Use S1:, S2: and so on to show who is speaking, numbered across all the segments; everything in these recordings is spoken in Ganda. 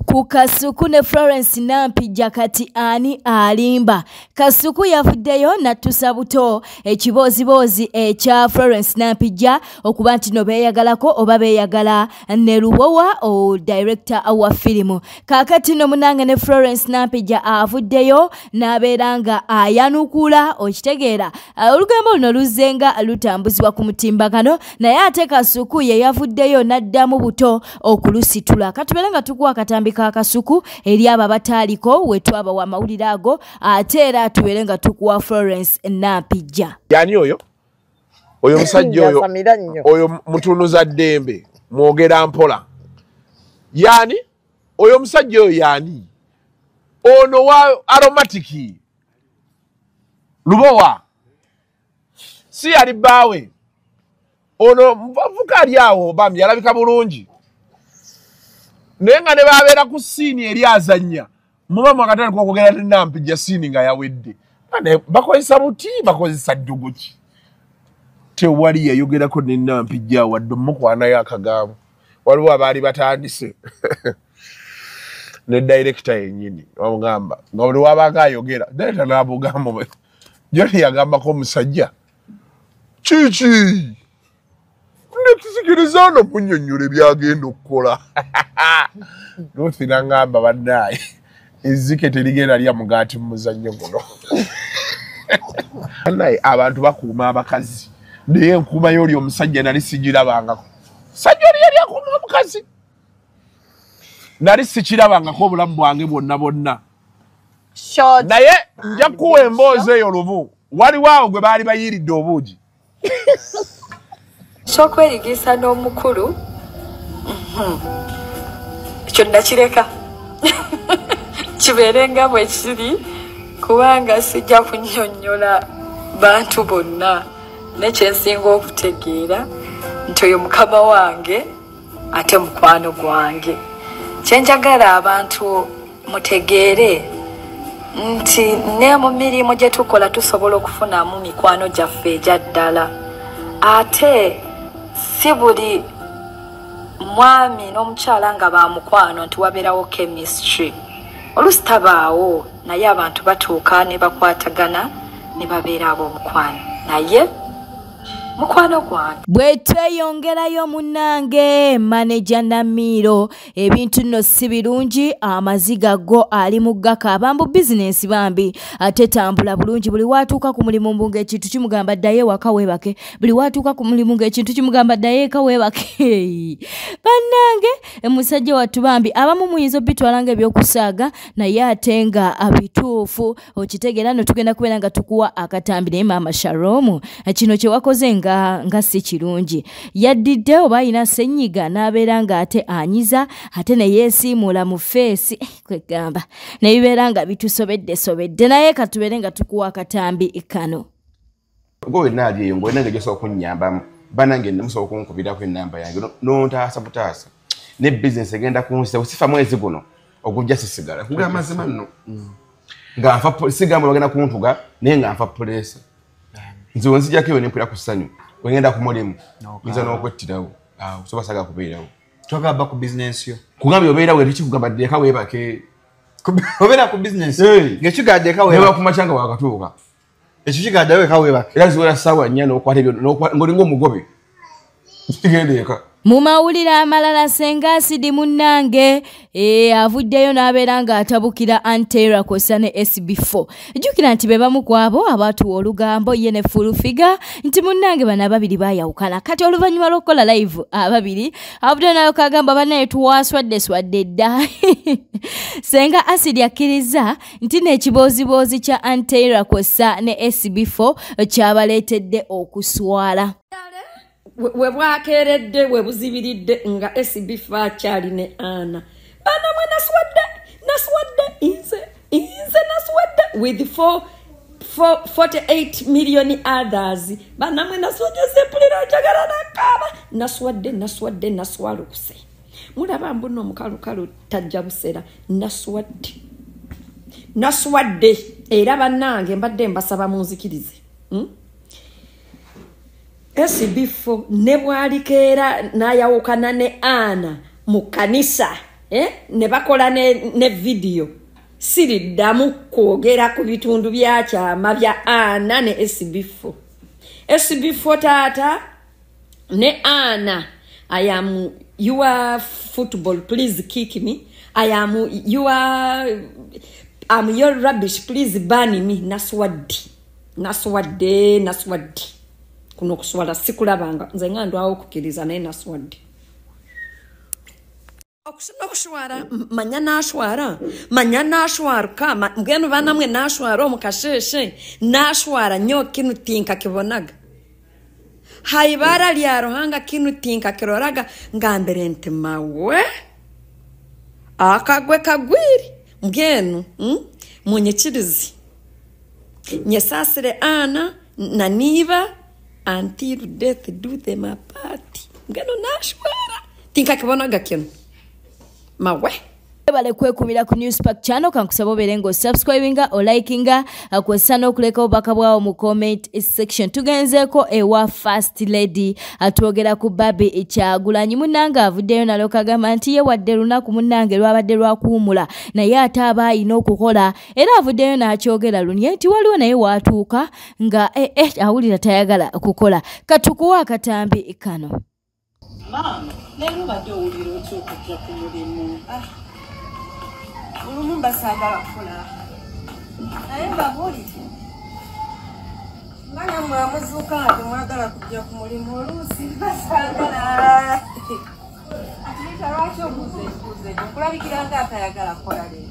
S1: Ku Kasuku ne Florence Nampijja kati ani alimba? Kasuku yavuddeyo n'attusa buto ekibooziboozi ekya Florence Nampijja okuba nti no beeyagalako oba beeyagala ne Lubowa o director wa firimu. Kaakati no munange ne Florence Nampijja avuddeyo n'abeera nga ayanukula, okitegeera. Olugambo luno luzze nga lutambuzibwa ku mutimbagano, naye ate Kasuku ye yavuddeyo n'addamu buto okulusitula. Katubeere nga tukuwa akatambi ka Kasuku eri abo abataaliko we twabawa amawulire ago, ate era tubeere nga tukuwa Florence Nampijja.
S2: Yani oyo? Oyo musajja oyo, oyo mutunuza ddembe, mwogera mpola. Yani? Oyo musajja oyo yani? Ono wa aromatic. Lubowa. Si yali bbaawe. Ono muvubuka ali awo bambi alabika bulungi. Naye nga ne babeera ku siini eri azannya, muba mwakatandika okwogera ne Nampijja siini nga yawedde. Bakozesa buti, bakozesa ddugu ki? Tewali yayogerako ne Nampijja wadde omukwanayo akagambo. Waliwo abaali batandise ne director yennyini bamugamba nga buli wabanga ayogera director n'amugamba Joni yagambako omusajja kiki netusikiriza ono munnyonnyola byagenda okukola. Ruth n'angamba bannaaye ezzike terigenda lya mugaati mu muzannyo guno. Bannaaye abantu bakuuma abakazi, naye enkuuma y'oli omusajja nali sigirabangako. Sajja oli yali akuuma omukazi, nali sikirabangako obulamu bwange bwonna bwonna. Naye nja kuwa emboozi eyo lumu, waliwo awo gwe baali bayiiridde obuugi.
S3: Kyokwerigisa n'omukulu ekyo nakireka kibeere nga bwe kiri, kubanga sijja kunnyonnyola bantu bonna, nekyensinga okutegeera nti oyo mukama wange ate mukwano gwange. Kyenjagala abantu mutegeere nti ne mu mirimu gye tukola tusobola okufunamu mikwano gyaffe egya ddala, ate si buli mwami n'omukyala nga ba mukwano nti wabeerawo chemistry. Oluusi tabaawo, naye abantu batuuka ne bakwatagana ne babeera ab'omukwano, naye mukwano gwange.
S1: Bwe tweyongerayo munnange maneja Namiiro, ebintu nno si birungi, amaziga go ali mu gakaaba mbu bizinensi bambi atetambula bulungi. Buli watuuka ku mulimu mbu ng'ekintu kimugamba ddayo ewaka weebake, buli watuuka ku mulimu ng'ekintu kimugamba ddayo eka weebake. Bannange musajja wattu bambi abamu muyinza obitwala ng'ebyokusaaga, naye ate nga bituufu. Okitegeera nno tugenda kubeera nga tukuwa akatambi. Naye maama Shalom, kino kye wakoze nga si kirungi. Yaddidde oba alina ssenyiga n'abeera ng'ate anyiza, ate ne yeesiimuula mu feesi, kwegamba ne bibeera nga bitusobedde sobedde. Naye katubeere nga tukuwa akatambi kano.
S4: Gwe wenna ali eyo ng'olina engeri gy'osobola okunnyambamu, bannange musobola okunkubirako ennamba yange n'ontaasa butaasa, ne bizinesi egenda kunsisa sifa mwezi guno ogujja sisigala. Kugamba amazima nno nga nfa, sigamba bagenda kuntuga, naye nga nfa puleesa. Nze wenzijjako eyo nempulira ku ssanyu, wengenda ku mulimu nza n'okwettirawo, awo soba saagala kubeerawo.
S5: Twagala ku bizinensi yo.
S4: Kugambye obeerawo tekikugamba ddeka weebake.
S5: Obeera ku bizinensi ng'ekigadde eka weebake.
S4: Newa ku makya nga wakatuuka.
S5: Ekyo kigadde eka weebake.
S4: Era ziwera ssaawa 4 n'okwata ebyo ng'olinga omugobe. Kigenda eka.
S1: Mu mawulire amalala, Ssenga Asidi munnange avuddeyo n'abeera ng'atabukira Antera kw'ossa ne SB4. Jjukira nti be bamu ku abo abaatuwa olugambo ye ne Full Figure nti munnange bano ababiri baayawukana. Kati oluvannyuma lw'okukola live ababiri, avuddeyo nayo kagamba bannaye tuwaswadde swadde dda. Ssenga Asidi akkiriza nti n'ekibooziboozi kya Antera kw'ossa ne SB4 kyabaleetedde okuswala.
S6: We bwakeeredde we buzibiridde nga SB4 akyali ne Ana. Bana mwe naswadde, naswadde, nze naswadde with 48 million others. Bana mwe naswadde, sempulira njagala nakaaba. Naswadde, naswadde, naswalukuse. Mulaba mbu omukalukalu tajja busera. Naswadde, naswadde. Era bannange mbadde mbasaba munzikirize. SB4 ne bwalikeera n'ayawukana ne Ana mu kanisa, Ne bakola ne video. Siriddamu kwogera ku bitundu bya kyama bya Ana ne SB4. SB4 taata ne Ana. I am your football, please kick me. I am I'm your rubbish, please ban me. Naswadde. Naswadde, naswadde. Kuno kuswala sikulabanga. Nze nga ndwawo okukkiriza naye naswadde. Okushwara manya nashwara manya nashwaruka mbwenu banamwe nashwara omukasheshe nashwara nyo kinu tinka kibonaga haibara lya Ruhanga kinu tinka kiroraga ngambere nti mawe akagwe kagwiri mbwenu munyikirizi nyesasire Ana na niba until death do them apart mbwenu nashwara tinka kibonaga kinu mawe.
S1: Bale kwekumira ku Newspack channel kankusaba obeere nga osubscribinga olikinga kw'ossa n'okuleka obubaka bwawo mu comment section. Tugenzeeko ewa First Lady atwogera ku Barbie Kyagulanyi. Munnange avuddeyo nalyoka agamba nti ye wadde lunaku munnange lwabadde lwakuwumula naye ate aba ayina okukola, era avuddeyo n'akyogera lunye nti waliwo naye waatuuka nga awulira tayagala kukola. Katukuwa akatambi kano.
S7: Maama, leero obadde owulira otya okujja ku mulimu? Olumu mba saagala kukola. Naye mbabuulire, nga nammwe amuzuuka nga temwagala kujja ku mulimu, oluusi mba saagala. Ati lwaki obuuza ekibuuzo ekyo? Nkulabikira nga atayagala kukola leero.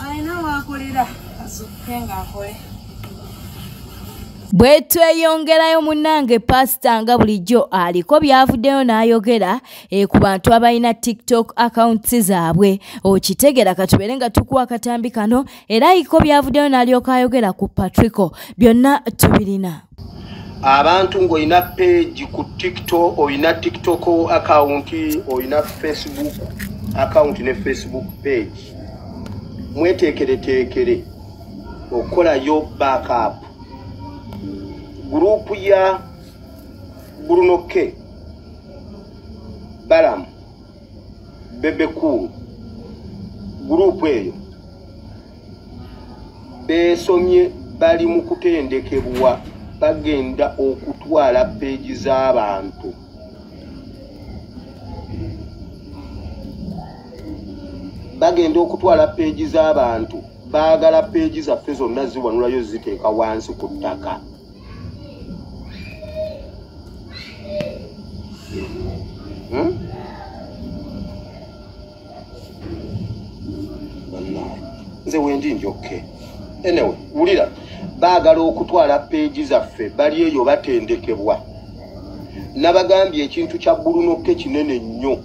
S7: Alina waakolera azuukuke ng'akole.
S1: Bwe tweyongerayo munnange pasita nga bulijjo aliko byavuddeyo n'ayogera ku bantu abalina TikTok accounts zaabwe. Okitegera katubeere nga tukuwa akatambi kano, era aliko byavuddeyo n'alyoka ayogera ku Patrico. Byonna tubirina.
S8: Abantu ng'olina page ku TikTok, olina TikTok account, olina Facebook account ne Facebook page. Mweteekereteekere okukolayo backup. Gurupu ya Bruno K, Balaam, Bebe Cool, gurupu eyo beesomye bali mu kutendekebwa, bagenda okutwala peegi z'abantu. Bagenda okutwala peegi z'abantu, baagala peegi zaffe zonna ziwanulayo ziteeka wansi ku ttaka. Nze wendi njokke. Anyway, wulira, baagala okutwala peegi zaffe, bali eyo batendekebwa. Nabagambye ekintu kya Bruno K kinene nnyo.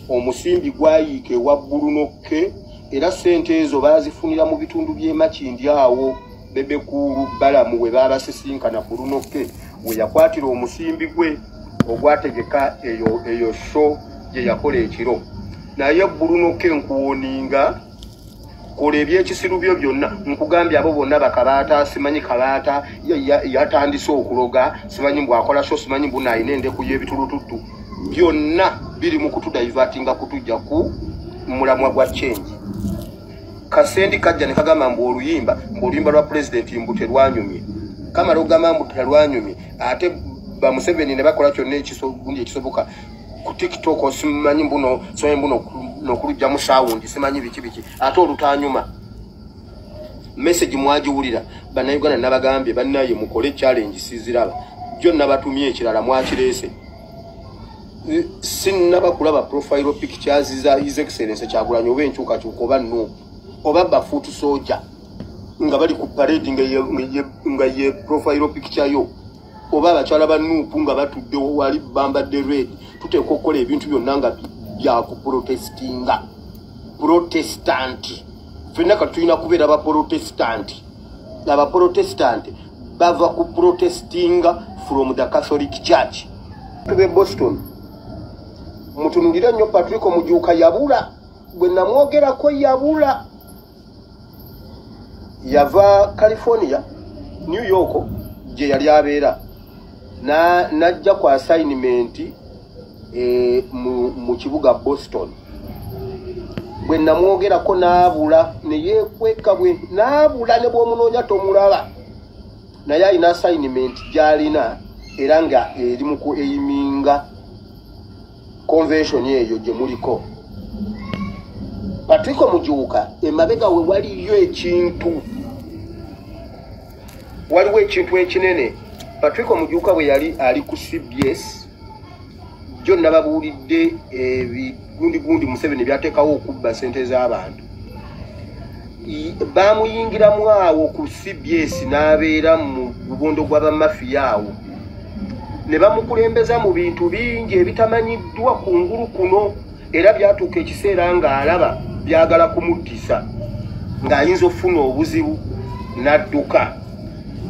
S8: Omusimbi gwayiika ewa Bruno K, era ssente ezo baazifunira mu bitundu by'e Makindye awo Bebe Cool Balaam we baabasisinkana Bruno K we yakwatira omusimbi gwe ogwategeka eyo show gye yakola ekiro. Naye Bruno K nkuwoninga, kola ebyekisiru byo byonna. Nkugambye abo bonna bakabaata, simanyi kabaata yatandise okuloga, simanyi mbwakola show, simanyi mbu nayina endeku y'ebitulututtu. Byonna biri mu kutudivertinga kutujja ku mulamwa gwa change. Kasendi kajja ne kagamba mbu oluyimba lwa president mbu terwanyumye. Kamala ogamba mbu terwanyumye, ate ba Museveni ne bakola kyonna ekisoboka ku TikTok, simanyi mbuno simanyi mbuno n'okulugyamu sound, simanyi biki biki, ate olutanyuma. Message mwagiwulira Bannayuganda, nabagambye bannaye mukole challenge siziraba jjo nabatumye ekirala mwakireese. Sinnaba kulaba profile pictures za His Excellency Kyagulanyi oba enkyukakyuka oba NUP oba ba foot soldier nga bali ku parade nga ye profile picture yo, oba abakyala ba NUP nga batudde wali bambadde red. Tuteekwa okukola ebintu byonna nga bya kuprotestinga. Protestant ffenna kati tulina kubeera abaprotestant. Abaprotestant bava ku protestinga from the Catholic Church. Tube Boston mutunulira nnyo Patrico Mujuuka yabula, bwe namwogerako yabula. Yava California, New York, gye yali abeera najja ku assignment mu kibuga Boston. Bwe namwogerako n'abula ne yeekweka, bwe n'abula ne bw'omunoonya tomulaba, naye alina assignment gy'alina era nga eri mu ku aiminga convention eyo gye muliko. Patrick Mujuuka emabega we waliyo ekintu, waliwo ekintu ekinene. Patrick Mujuuka bwe yali ali ku CBS, jo nababuulidde ebigundigundi Museveni byateekawo okubba ssente z'abantu. Baamuyingiramu awo ku CBS n'abeera mu bubondo gw'abamafiya awo, ne bamukulembeza mu bintu bingi ebitamanyiddwa kungulu kuno, era byatuuka ekiseera ng'alaba byagala kumuttisa, ng'ayinza okufuna obuzibu n'adduka.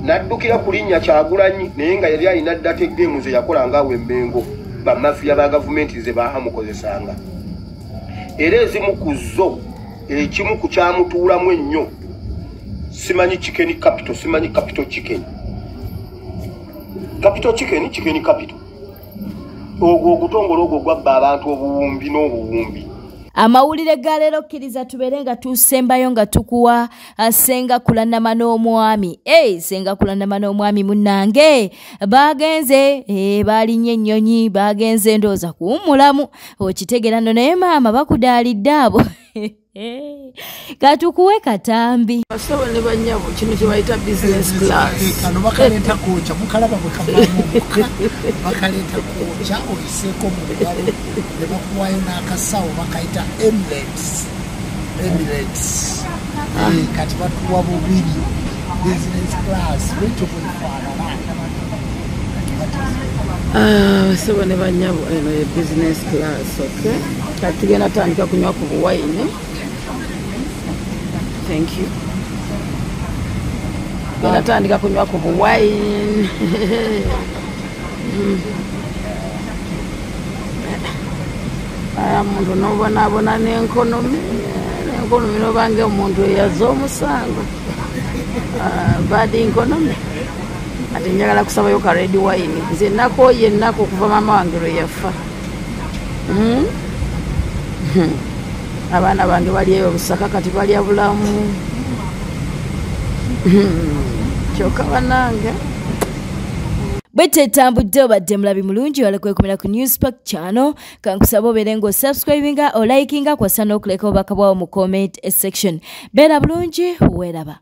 S8: N'addukira ku linnya Kyagulanyi, naye nga yali alina data eggemu ze yakolanga awo Emmengo, bamafiya ba gavumenti ze baamukozesanga. Era ezimu ku zo, ekimu ku kyamutuulamu ennyo, simanyi chicken capital, simanyi capital chicken, capital chicken, chicken capital, ogwo ogutongole ogwo gwabba abantu obuwumbi n'obuwumbi.
S1: Amawulire ga leero kkiriza tubeere nga tusembayo nga tukuwa Ssenga Kulanama n'omwami. Ssenga Kulanama n'omwami munnange bagenze, baalinnye ennyonyi, bagenze ndowooza kuwummulamu, okitegeera nno, naye maama bakudaalidde abo. Katukuwe katambi.
S6: Basebo ne bannyabo, kino kye bayita business class.
S9: Kano bakaleeta kwokya, mukalaba bwe kavaamu omuka, bakaleeta kwokya oyiseeko mu ngalo ne bakuwaayo n'akasawo bakayita Emirates. Emirates. Kati batuwa bubiri business class bwetyo bwefaanana.
S6: Basebo ne bannyabo, eno ye business class, okay? Kati tugenda tandika kunywa ku buwayini. Thank you. Tugenda tandika kunywa ku buwayini. Aya muntu n'obonaabona n'enkonomi, n'enkonomi n'obanga omuntu eyaza omusango. Bad enkonomi. Ate njagala kusabayo ka red wine. Nze nakooye ennaku okuva maama wange lwe yafa. Abaana bange bali eyo Busaka kati balya bulamu. Kyokka bannange.
S1: Bwe tetambudde obadde mulabi mulungi wala kwekumira ku Newspark channel, kankusaba obeere ng'osubscribinga, olikinga, kw'ossa n'okuleka obubaka bwawo mu comment section. Beera bulungi, weeraba.